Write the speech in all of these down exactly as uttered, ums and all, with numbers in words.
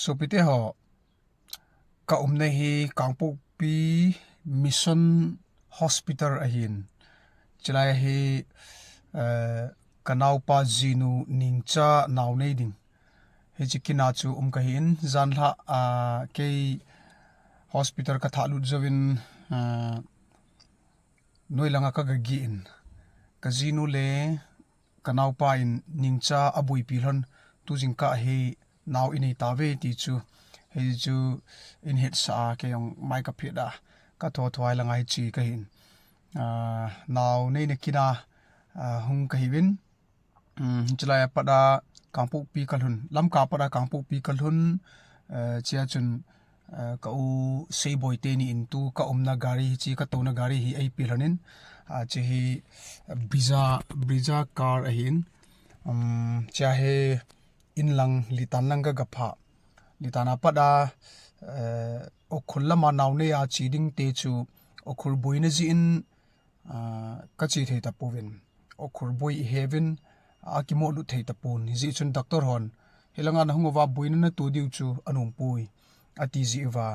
Sopite ho, ka umna hi Kangpokpi Mission Hospital ahin. Chulai hi, eh, ka naopa jinu Ningcha nao nei ding. Hiche kina chu um kahin, janhi, ah, kei hospital ka thah lut jouvin, ah, noi langa ka ga gin. Ka jinu le ka naopa in Ningcha aboipi lhon, tu jingkah hi nao inei tauve ti chu. Hichu in hetsah a kei jong mai ka phet a, ka tho tho a langa hiche kahin. Ah, nao neina kina, ah, hung kahiuvin. Um, chulai a pat a Kangpokpi ka lhun, Lamka a pat a Kangpokpi ka lhun, eh, chea chun, eh, ka u Seiboi teni in tu ka umna gari hi, hiche ka touna gari hi eipe lhonin, ah, hiche hi, eh, Brezza, Brezza car ahin, um, chea hi in lang Litan lang ka ga phah. Litan a pat a, eh, Ukhrul lama nao nei a che ding te chu Ukhrul boina jeh in, ah, ka che thei tapouvin. Ukhrul boi iheuvin, akimoh lut thei tapon. Hijeh chun doctor hon, hilanga na hung uva boina na to diu chu anom poi, ati jeh uva,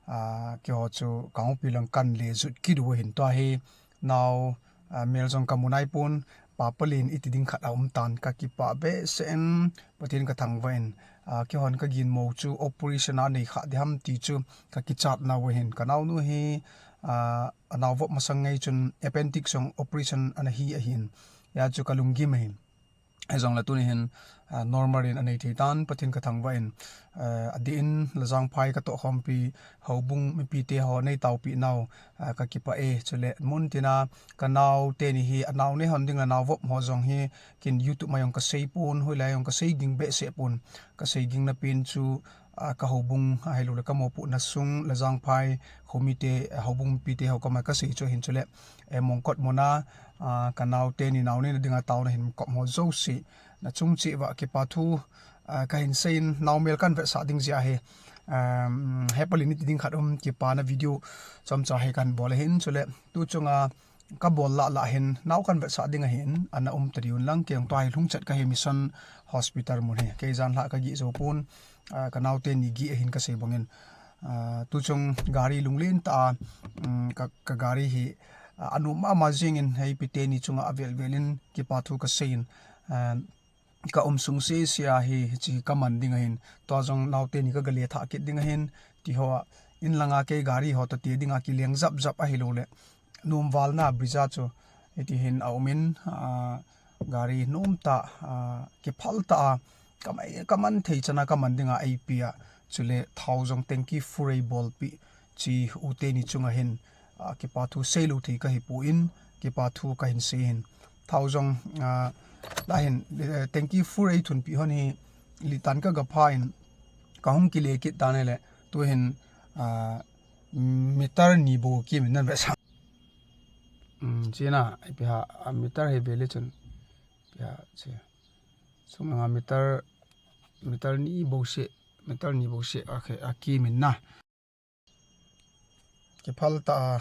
ah, keiho chu Kangpokpi lang kan le jut kit u ahin. Tua hi nao, ah, mel jong ka mu nai pon, Papalen iti ding khat aum tan, ka kipah behseh in, Pathen ka thangvah in, ah, keihon ka ginmo chu operation a nei kha ding ham ti chu ka kichat nau ahin. Ka naonu hi, ah, anao vop masang ngei chun appendix jong operation ana hi ahin. Hia chu ka lunggim ahin. Hijongle tuni hin, ah, normal in anei thei tan, Pathen ka thangvah in, ah, adeh in Lajangphai ka tohkhompi houbung mipite ho nei taopi nau, ah, ka kipah e. Chule mun tina ka nao teni hi anao nei hon ding le nao vop ho jong hi kin YouTube ma jong ka sei pon, hoilai jong ka sei ging behseh pon, ka sei ging na pen chu, ah, ka houbung, ah, ahiloule ka mopohna sung Lajangphai khomi te, ah, houbung mipite ho koma ka sei chu ahin. Chule, eh, Mongkot muna, ah, ka nao teni nao neina dinga taona hin kop ho jouse na chung cheh uva kipa thu, ah, kahin seiyin, nao mel kan vetsah ding jeh ahi. Um, Papalen iti ding khat um, kipana video chomcha hi kan bol ahin. Chule tu chunga ka bol lah lah hin nao kan vetsah ding ahin, ana um ta diu lang, kei jong tua hi lhung chet kahi Mission Hospital mun hi. Kei janhi ka gih jou pon, ah, ka nao teni gih ahin ka sei bangin. Ah, tu chung gari lunglen tah a, um, ka, ka gari hi, ah, anom mama jingin, hipi teni chunga avel vel in kipa thu ka seiyin, ah, ka um sung sese a hi, hiche ka man ding ahin, tua jong nao teni ka ga le thah kit ding ahin, ti ho a, in langa kei gari ho toh te dinga kileng jap jap ahiloule nom val na Brezza chu hiti hin aumin, ah, gari nom tah, ah, kiphal tah a, ka mai, ka man thei chan a ka man dinga eipe a, chule thao jong tanky full eibolpeh, hiche u teni chunga hin, ah, kipa thu seilou thei kahi pon, kipa thu kahin sei ahin. Thao jong, ah, tua hin, eh, tanky full eithunpeh hon hi Litan ka ga phah in, ka hung kile kit tan ahile, tu hin, ah, meter ni bou kimin nan vetsah. Um, chena, ipi ham, a meter hi vele chun, ipi ham, che. Sung langa meter, meter ni bou seh, meter ni bou seh, a khe, akimin na. Kiphal tah a,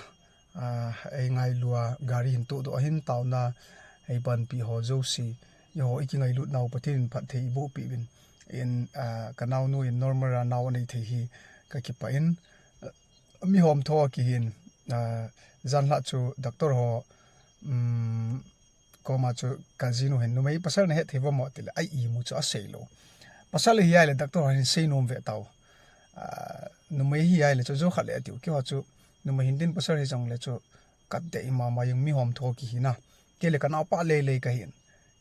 ah, eingailu a, gari hin tohdoh ahin, taona eipanpi ho jouse, eiho ikingailut nau Pathen in phatthei eiboh peh uvin. In, ah, ka naonu in normal a nao anei thei hi ka kipah in, ah, mi homtho akihin, ah, janhi chu doctor ho, um, koma chu ka jinu hin, numei pasal na het thei uvem mo tile, a imu chu asei lou. Pasal hi ahile doctor ho hin sei nom ve tau. Ah, numei hi ahile chu jou khat le atiu. Keiho chu numei hintin pasal hijongle chu ka dei mama jeng, mi homtho kihi na. Kei le ka naopa lei lei kahin.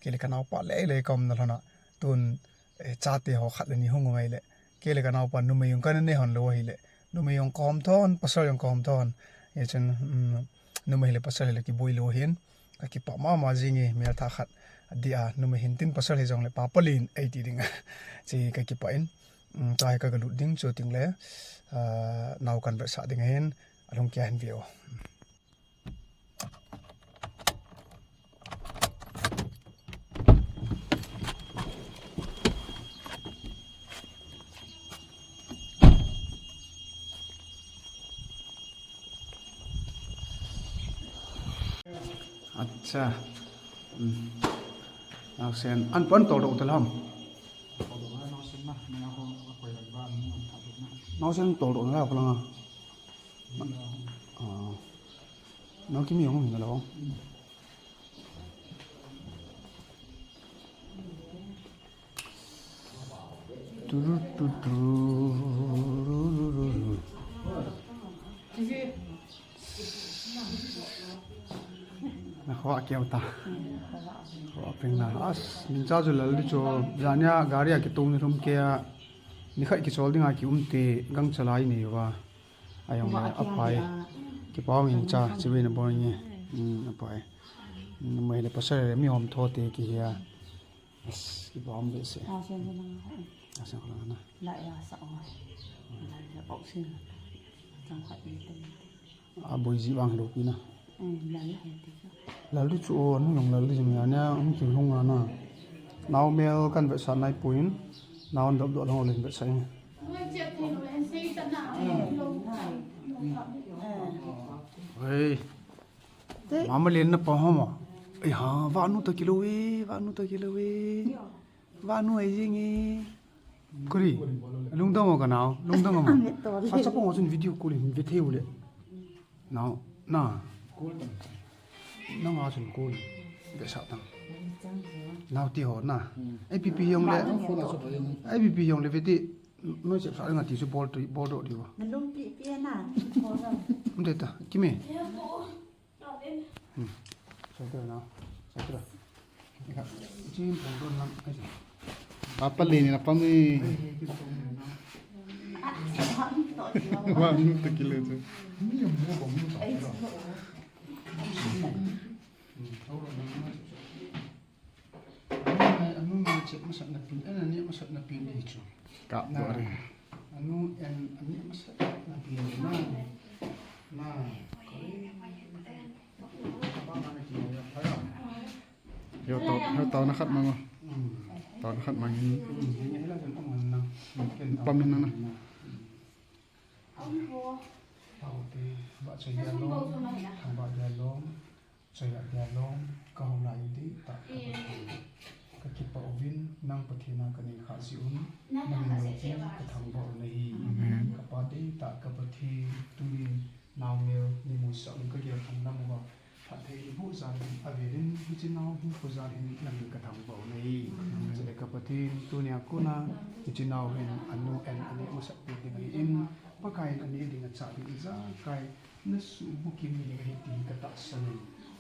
Kei le ka naopa lei lei ka umna lhon a. Tun, eh, chate ho khat le ni hung um ahile. Kei le ka naopa numei jong kana nei hon lou ahile. Numei jong ka homtho hon, pasal jong ka homtho hon. Hichun, um, numei hile pasal hile kiboi lou ahin. Ka kipah mama jing e, mel thah khat. Adeh a, numei hintin pasal hijongle Papalen eiti ding a. Hiche ka kipah in. Um, tua hi ka ga lut ding chu teng le, ah, nao kan vetsah ding ahin, alhung kia hin ve o. Acha. Hmm. Naosen, an pan tol doh talou ham. Tol doh naosen na, na ko ko yan ba ni. Naosen tol doh na la phalanga. Ah. Nao Kimi hung hin la. Turu, tu, tu. Na khua keu ta. Khua peng na. As, min cha ju lal di chu. Jania gari a kitung ni lum ke a. Ni khat kichol dinga ki um te gang chalai nei va. Ai hong le a pai. Kipa hong in cha, chi ve na bol nge. Hmm, a pai. Hmm, mai le pasal le mi hom tho te ki hia. Yes, kipa hom be se. A sen na. A sen na. La ya sa o. La ya o sen. Chang khat ni te. A boi ji vang lo pi na. Eh, la ya te. Lal di chu o, anu jong lal di jong ya nia, um ki hung ana. Nao mel kan vetsah nai puin, nao an dop dop lang o len vetsah in. Hei. Mama len na pa homa. Ei ha, vanu ta kilo e, vanu ta kilo e. Vanu ai jing e. Kuri. Lungdong o ka nao, lungdong o ma. Sa chapang o chun video call in ve thei u le. Nao, na. Nang a chun call. Ve sa tang. Nao ti ho na. A P P hong le. A P P hong le ve ti. Noi chep sa nga ti chu bol tu, bol do di wa. Na lum pi pi na. Um de ta. Kimi. Hmm. Sa tu na. Sa tu. Ika. Chin pong don lang. Ai sa. Papa le ni na pa mi. Wa nu ta kilo tu. Anu ngai, anu ngai chep masat na pin, eh, ani masat na pin hi chu. Ka na, bore. Anu en, ani masat na pin na. Na. Yo to, yo to na khat mang. Hmm. To na khat mang. Hmm. Ni la kan mang na. Ken pa min na na. Hmm. Tao te, ba chai ya lo, thang ba ya lo. Chaya dia lom, ka hung lai di ta ka Pathen. Ka kipa uvin, nang Pathen a ka nei kha ji un, nang min loupi ka thangvah u nahi. Amen. Ka Pa dei ta ka Pathen, tuni nao mel ni mu sa un ka gel thang lam uva. Phatthei ni bu jan hin avel in, hiche nao hin ko jan hin nang min ka thangvah u nahi. Amen. Chule ka Pathen, tuni a kona, hiche nao hin anu en ani masat pi ding ahi in, Pakai in ani ding a cha ding in ja kai. Na subukim ni ding ahi ti ka tahsan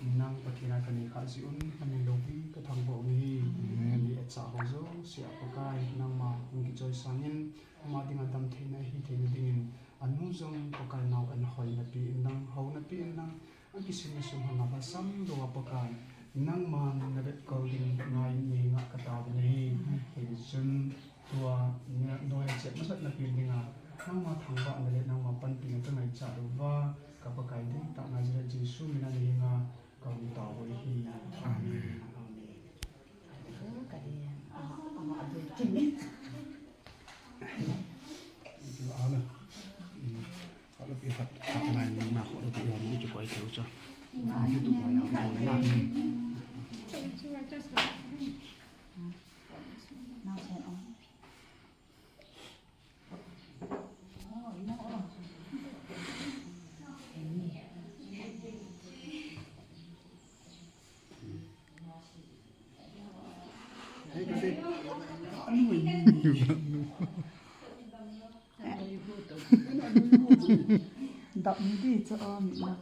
in, nang Pathen a ka nei kha ji un, na min loupi ka thangvah u nahi. Amen. Ni a cha ho jouse a Pakai, nangma hung kichoi sangin, ama dinga damtheina hi theina dingin, anu jong Pakai nao an hoina pi in lang, houna pi in lang, a kisim na sum hana lhasam lou a Pakai, nangman na vetkol ding ngai ni nga ka taovin ahi. Amen. Hichun, Tua, na, noi a chep masat na pi dinga, nangma thangvahna le nangma panpina ka ngaichat uva, ka Pakai dei tah Nazareth Jesu mina na henga ka hung tao u ahi. Amen. Amen. Amen. Ka dei, ama, ama dei kin. Ala. Ala pi hat, hat nai na ko pi ha ni chu koi chu cha. Ni tu ko ya ko na. Now turn on. Dap ni di cho mi na.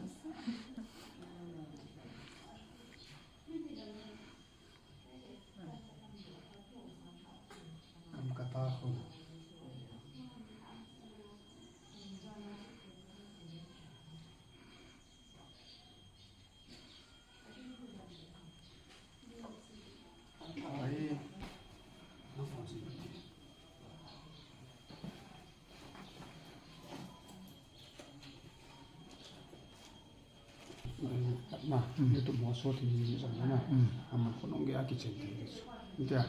Kam kata ko. Ai. Na, YouTube mo so ti ni ni sa na. Ama ko nong ge a kitchen ti. Ntia.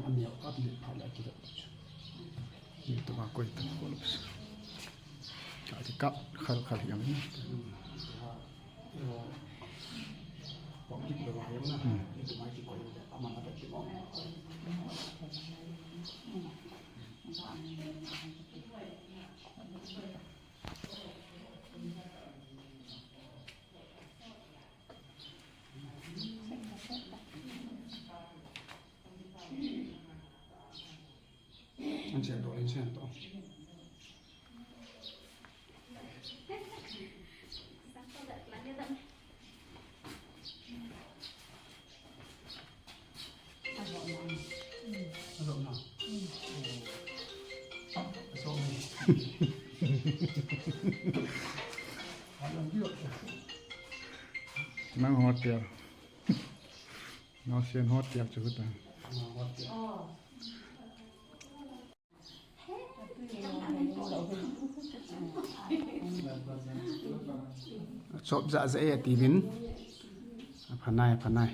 Ami a update pha la ki. YouTube a koi ta ko lo. Ka ti kap khal khal yang ni. Ko ki lo wa yang na. YouTube a ki koi ama na ki mo. An chen to, an chen to. Nang hotel. Naosen hotel chu ta. Chop ja ja e ati vin. Aphanai, aphanai.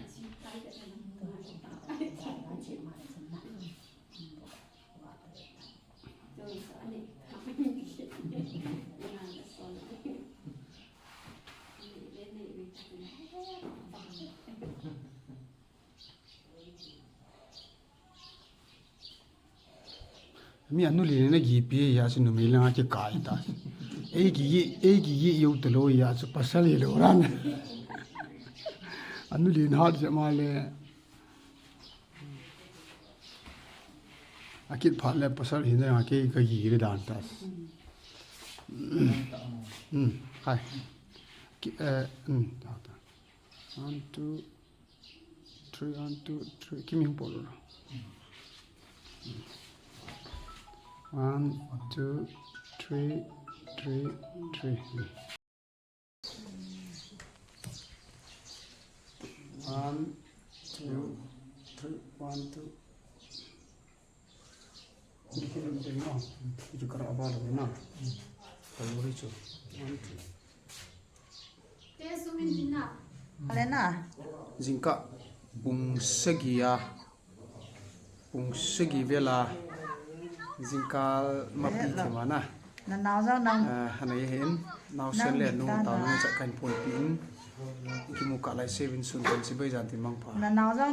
Mi anu li na gipi ya chu numei langa kikai ta. Ei ki, ei ki ye yo to lo ya chu pasal ye lo ran. Anu li na hat je ma le. Akit phat le pasal hin na ke ka gi le dan ta. Hmm. Hai. Ki, eh, hmm, ta, ta. One, two, three, one, two, three. Kimi hung polo. One, two, three, three, three. One, two, three, one, two. Ini kira ding no. Itu kara abal na. Kalori chu. One, two. Te sumin dina. Lena. Jingkah pung sagi a. Pung sagi vela. Jingkah mapi thima na. Na nao jao nang. Ah, hana ye hin. Nao sen le nu tao nang cha kan pon pi in. Kimu ka lai sevin sun kan si bai jan tin mang pa. Na nao jao